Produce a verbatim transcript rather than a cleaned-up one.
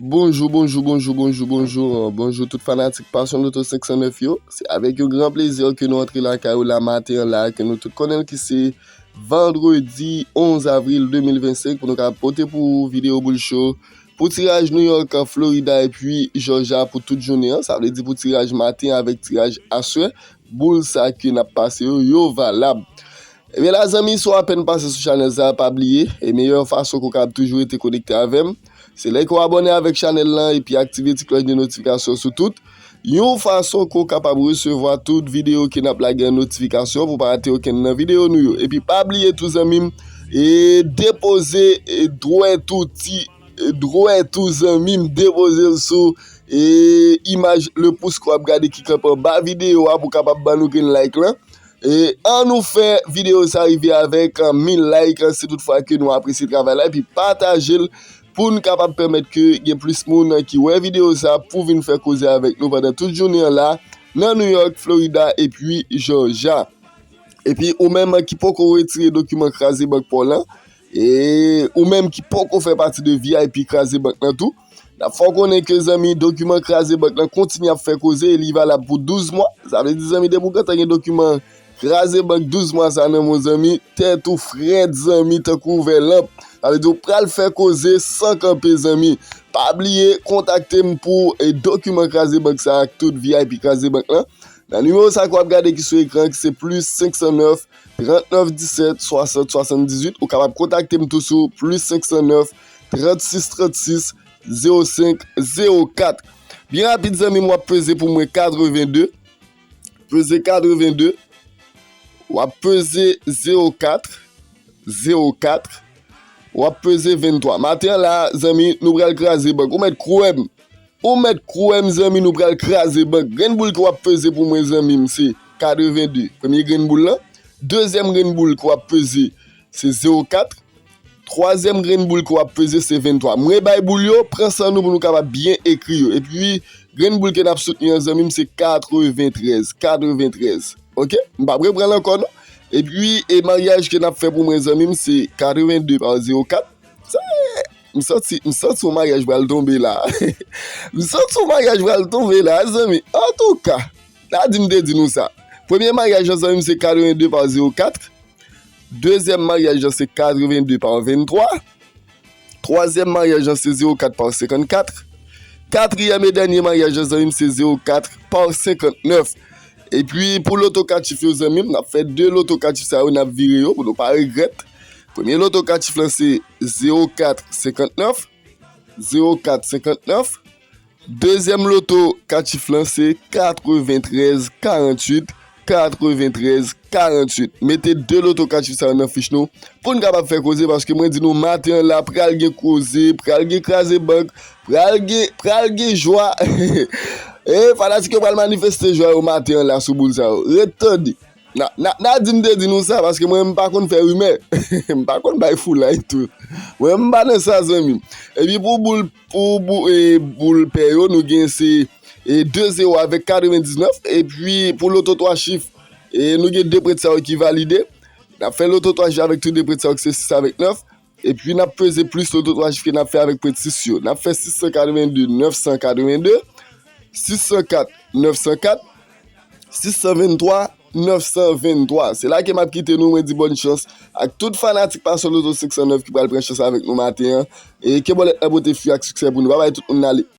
Bonjou, bonjou, bonjou, bonjou, bonjou. Bonjou tout fanatik Passion Lotto senk san nèf yo. Se avèk yon gran plezi ke nou antre lakay ou la maten an la, ke nou tout konnen l ki se vandredi onz avril de mil vennsenk, pou nou ka pote pou ou videyo boul cho pou tiraj New York, Florida epi Georgia pou tout jounen an. Sa vle di pou tiraj maten avèk tiraj aswè, boul sa ke n ap pase yo, yo valab. Ebyen la zanmi, si w apèn pase sou chanèl sa, pa bliye, e meyè fason ke w kapab toujou rete konekte avè m, se lè ke w abòne avèk chanèl lan epi aktive ti klòch de notifikasyon sou tout, yon fason ke w kapab resevwa tout videyo ke n ap lage an notifikasyon pou w pa rate okenn nan videyo nou yo. Epi pa bliye tou zanmi m, e depoze, e dwèt ou ti, e dwèt ou zanmi m, depoze l sou, e imaj le pous ke w ap gade ki kanpe anba videyo a pou w kapab ban nou grenn like lan. E ann nou fè videyo sa rive avèk, ah, mil like, ah, si tout fwa ke nou apresye travay la, epi pataje l pou n kapab pèmèt ke gen plis moun, ah, ki wè videyo sa pou vin fè koze avèk nou pandan tout jounen an la, nan New York, Florida epi Georgia. Epi ou menm ki poko retire dokiman kraze bank pa w lan, e ou menm ki poko fè pati de V I P kraze bank lan tou, n ap fè w konnen ke zanmi, dokiman kraze bank lan kontinye ap fè koze e li valab pou douz mwa. Sa vle di zanmi, depi w gentan gen dokiman kraze bank douz mwa sa nan men w zanmi, tèt ou frèt zanmi, tankou ouvè lanp. Sa vle di w pral fè koze san kanpe zanmi. Pa bliye kontakte m pou, e, dokiman kraze bank sa ak tout V I P kraze bank lan. Nan nimewo sa ke w ap gade ki sou ekran ki se plis senk san nèf, trant nèf disèt, swasant swasanndizuit, ou kapab kontakte m tou sou plis senk san nèf, trant sis trant sis, zewo senk zewo kat. Byen rapid zanmi m, w ap peze pou mwen katreven de, peze katreven de, w ap peze zewo kat, zewo kat, w ap peze venntwa. Maten an la zanmi, nou pral kraze bank. Ou mèt kwè m, ou mèt kwè m zanmi, nou pral kraze bank. Grenn boul ke w ap peze pou mwen zanmi m se katreven de, premye grenn boul lan. Dezyèm grenn boul ke w ap peze se zewo kat. Twazyèm grenn boul ke w ap peze se venntwa. Mwen bay boul yo, pran san nou pou nou kapab byen ekri yo. Epi grenn boul ke n ap soutni an zanmi m se katreventrèz, katreventrèz. Oke? M p ap repran l ankò non. Epi e maryaj ke n ap fè pou mwen zanmi m se katreven de pa zewo kat. Sa, m santi, m santi yon maryaj pral tonbe la. M santi yon maryaj pral tonbe la zanmi. Antouka, Nadim te di nou sa. Premye maryaj an zanmi m se katreven de pa zewo kat. Dezyèm maryaj an se katreven de pa venntwa. Twazyèm maryaj an se zewo kat pa senkannkat. Katriyèm e dènye maryaj an zanmi m se zewo kat pa senkannèf. Epi pou loto kat chif yo zanmi m, n ap fè de loto kat chif sa yo, n ap vire yo pou nou pa regrèt. Premye loto kat chif lan se zewo kat senkannèf, zewo kat senkannèf. Dezyèm loto kat chif lan se katreventrèz karanntuit, katreventrèz karanntuit. Mete de loto kat chif sa yo nan fich nou pou n kapab fè koze, paske mwen di nou maten an la pral gen koze, pral gen kraze bank, pral gen, pral gen jwa. E fanatik yo pral manifeste jwa yo maten an la sou boul sa yo. Ret tande. Na, na, Nadim te di nou sa, paske mwen, m pa konn fè rimè. M pa konn bay foulay tou. Mwen, m pa nan sa, zanmi m. Epi pou boul, pou bou-, e, boul pè yo, nou gen se, e, de zewo avèk katrevendiznèf. Epi pou loto twa chif, e, nou gen de prèt sa yo ki valide. N ap fè loto twa chif avèk tou de prèt sa yo, ki se sis avèk nèf. Epi n ap peze plis loto twa chif ke n ap fè avèk prèt sis yo. N ap fè sis san katreven de, nèf san katreven de, sis san kat, nèf san kat, sis san venntwa, nèf san venntwa. Se la ke m ap kite nou, mwen di bòn chans ak tout fanatik Passion Lotto senk san nèf ki pral pran chans avèk nou maten an. E ke bòlèt la pote fwi ak siksè pou nou. Babay tout moun, n ale.